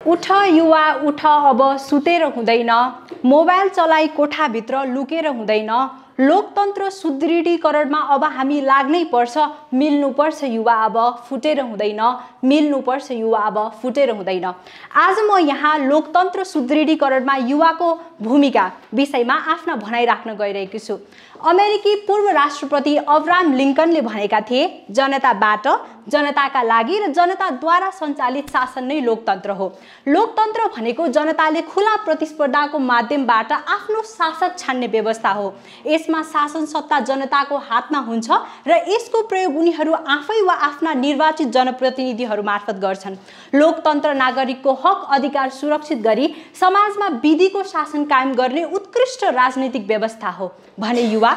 उठ युवा उठ, अब सुतेर हुँदैन, मोबाइल चलाई कोठाभित्र लुकेर हुँदैन, लोकतन्त्र सुदृढीकरणमा अब हामी लाग्नै पर्छ, मिल्नुपर्छ युवा अब फुटेर हुँदैन, मिल्नुपर्छ युवा अब फुटेर हुँदैन। आज म यहाँ लोकतन्त्र सुदृढीकरणमा युवाको भूमिका विषयमा आफ्ना भनाइ राख्न गइरहेकी छु। अमेरिकी पूर्व राष्ट्रपति अब्राहम लिंकनले भनेका थिए, जनताबाट, जनताका लागि र जनताद्वारा सञ्चालित शासन नै लोकतन्त्र हो। लोकतन्त्र भनेको जनताले खुला प्रतिस्पर्धाको माध्यमबाट आफ्नो शासक छान्ने व्यवस्था हो। यसमा शासन सत्ता जनताको हातमा हुन्छ र यसको प्रयोग उनीहरू आफै वा आफ्ना निर्वाचित जनप्रतिनिधिहरू मार्फत गर्छन्। लोकतन्त्र नागरिकको हक अधिकार सुरक्षित गरी समाजमा विधिको शासन कायम गर्ने उत्कृष्ट राजनीतिक व्यवस्था हो भने युवा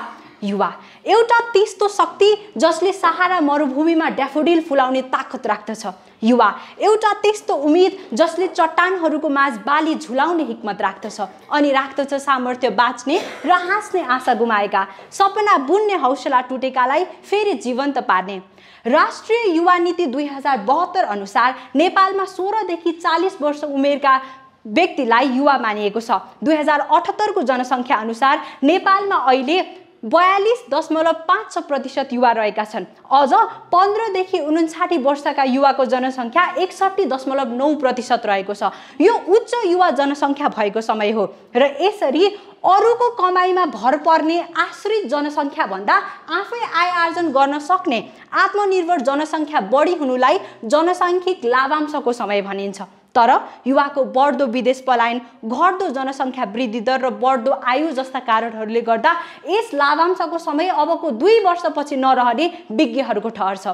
एउटा त्यस्तो शक्ति जसले सहारा मरुभूमिमा ड्याफोडिल फुलाउने ताकत राख्दछ। युवा एउटा त्यस्तो उम्मेद जसले चट्टानहरूको माझ बाली झुलाउने हिक्मत राख्दछ अनि राख्दछ सामर्थ्य बाँच्ने र हाँस्ने आशा गुमाएका, सपना बुन्ने हौसला टुटेकालाई फेरि जीवन्त पार्ने। राष्ट्रिय युवा नीति 2072 अनुसार नेपालमा 16 देखि 40 वर्ष उमेरका व्यक्तिलाई युवा मानिएको छ। 2078 को जनसङ्ख्या अनुसार नेपालमा अहिले 42.5% युवा रहेका छन्। अझ 15 देखि 59 वर्षका युवाको जनसङ्ख्या 61.9% रहेको छ। यो उच्च युवा जनसङ्ख्या भएको समय हो र यसरी अरूको कमाइमा भर पर्ने आश्रित जनसङ्ख्या भन्दा आफै आय आर्जन गर्न सक्ने आत्मनिर्भर जनसङ्ख्या बढी हुनुलाई जनसाङ्ख्यिक लाभांशको समय भनिन्छ। तर युवाको बढ्दो विदेश पलायन, घट्दो जनसङ्ख्या वृद्धि दर र बढ्दो आयु जस्ता कारणहरूले गर्दा यस लाभांशको समय अबको 2 वर्षपछि नरहने विज्ञहरूको ठहर छ।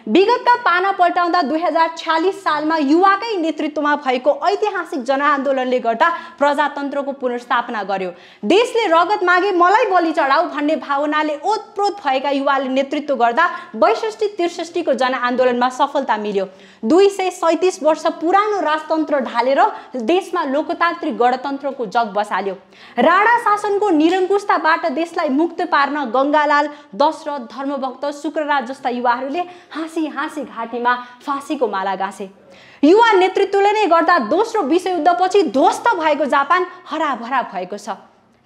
विगतका पाना पल्टाउँदा 2046 सालमा युवाकै नेतृत्वमा भएको ऐतिहासिक जनआन्दोलनले गर्दा प्रजातन्त्रको पुनर्स्थापना गर्यो। देशले रगत मागे मलाई बलि चढाऊ भन्ने भावनाले ओतप्रोत भएका युवाले नेतृत्व गर्दा 62-63 को जनआन्दोलनमा सफलता मिल्यो। 237 वर्ष पुरानो राजतन्त्र ढालेर देशमा लोकतान्त्रिक गणतन्त्रको जग बसाल्यो। राणा शासनको निरङ्कुशताबाट देशलाई मुक्त पार्न गङ्गालाल, दशरथ, धर्मभक्त, शुक्रराज जस्ता युवाहरूले हाँसी हाँसी घाँटीमा फाँसीको माला गाँसे। युवा नेतृत्वले नै गर्दा दोस्रो विश्वयुद्धपछि ध्वस्त भएको जापान हराभरा भएको छ।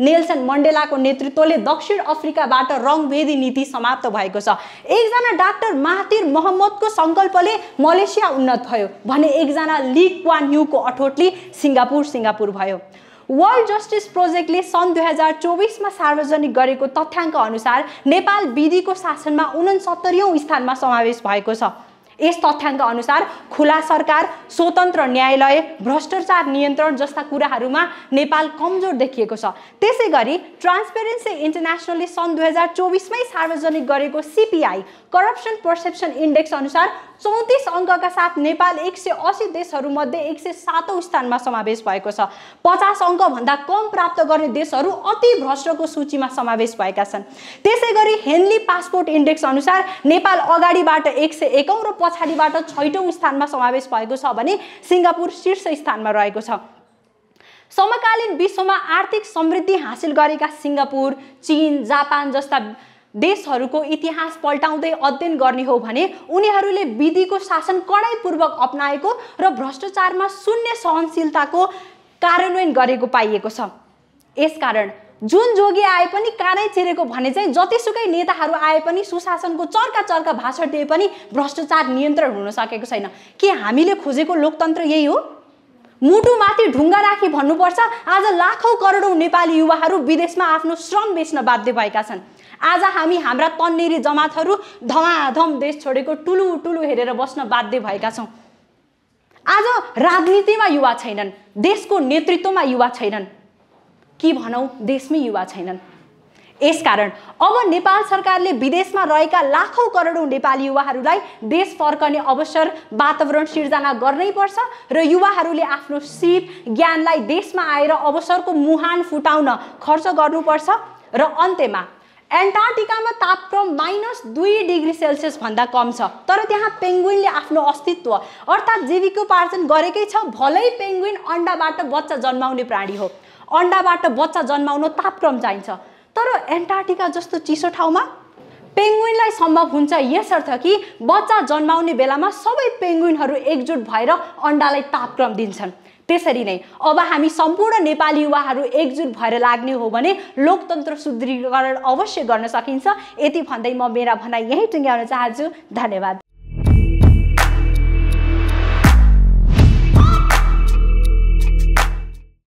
नेल्सन मण्डेलाको नेतृत्वले दक्षिण अफ्रिकाबाट रङभेदी नीति समाप्त भएको छ। एकजना डाक्टर महातिर मोहम्मदको सङ्कल्पले मलेसिया उन्नत भयो भने एकजना ली क्वान यूको अठोटले सिङ्गापुर भयो। वर्ल्ड जस्टिस प्रोजेक्टले सन् 2024 मा सार्वजनिक गरेको तथ्याङ्क अनुसार नेपाल विधिको शासनमा 69औं स्थानमा समावेश भएको छ। यस तथ्याङ्क अनुसार खुला सरकार, स्वतन्त्र न्यायालय, भ्रष्टाचार नियन्त्रण जस्ता कुराहरूमा नेपाल कमजोर देखिएको छ। त्यसैगरी ट्रान्सपेरेन्सी इन्टरनेसनलले सन् 2024 मै सार्वजनिक गरेको CPI करप्सन पर्सेप्सन इन्डेक्स अनुसार 34 अङ्कका साथ नेपाल 180 देशहरूमध्ये 107औं स्थानमा समावेश भएको छ। 50 अङ्क भन्दा कम प्राप्त गर्ने देशहरू अति भ्रष्टको सूचीमा समावेश भएका छन्। त्यसैगरी हेनली पासपोर्ट इन्डेक्स अनुसार नेपाल अगाडिबाट 101औं र पछाडिबाट 6औं स्थानमा समावेश भएको छ भने सिङ्गापुर शीर्ष स्थानमा रहेको छ। समकालीन विश्वमा आर्थिक समृद्धि हासिल गरेका सिङ्गापुर, चीन, जापान जस्ता देशहरूको इतिहास पल्टाउँदै अध्ययन गर्ने हो भने उनीहरूले विधिको शासन कडाइपूर्वक अपनाएको र भ्रष्टाचारमा शून्य सहनशीलताको कार्यान्वयन गरेको पाइएको छ। यसकारण जुन जोगी आए पनि कानै चिरेको भने चाहिँ जतिसुकै नेताहरू आए पनि सुशासनको चर्का भाषण दिए पनि भ्रष्टाचार नियन्त्रण हुन सकेको छैन। के हामीले खोजेको लोकतन्त्र यही हो? मुटुमाथि ढुङ्गा राखी भन्नुपर्छ, आज लाखौं करोडौं नेपाली युवाहरू विदेशमा आफ्नो श्रम बेच्न बाध्य भएका छन्। आज हामी हाम्रा तन्नेरी जमातहरू धमाधम देश छोडेको टुलु हेरेर बस्न बाध्य भएका छौँ। आज राजनीतिमा युवा छैनन्, देशको नेतृत्वमा युवा छैनन्, के भनौँ देशमै युवा छैनन्। यसकारण अब नेपाल सरकारले विदेशमा रहेका लाखौं करोडौं नेपाली युवाहरूलाई देश फर्कने अवसर वातावरण सिर्जना गर्नै पर्छ र युवाहरूले आफ्नो सिप ज्ञानलाई देशमा आएर अवसरको मुहान फुटाउन खर्च गर्नुपर्छ। र अन्त्यमा एन्टार्क्टिकामा तापक्रम -2 डिग्री सेल्सियस भन्दा कम छ, तर त्यहाँ पेङ्गुइनले आफ्नो अस्तित्व अर्थात् जीविकोपार्जन गरेकै छ। भलै पेङ्गुइन अण्डाबाट बच्चा जन्माउने प्राणी हो, अण्डाबाट बच्चा जन्माउन तापक्रम चाहिन्छ। तर एन्टार्क्टिका जस्तो चिसो ठाउँमा पेंगुइनलाई सम्भव हुन्छ यसर्थ कि बच्चा जन्माउने बेलामा सबै पेंगुइनहरू एकजुट भएर अण्डालाई तापक्रम दिन्छन्। त्यसरी नै अब हामी सम्पूर्ण नेपाली युवाहरू एकजुट भएर लाग्ने हो भने लोकतन्त्र सुदृढीकरण अवश्य गर्न सकिन्छ। यति भन्दै म मेरा भनाइ यही टुङ्ग्याउन चाहन्छु। धन्यवाद।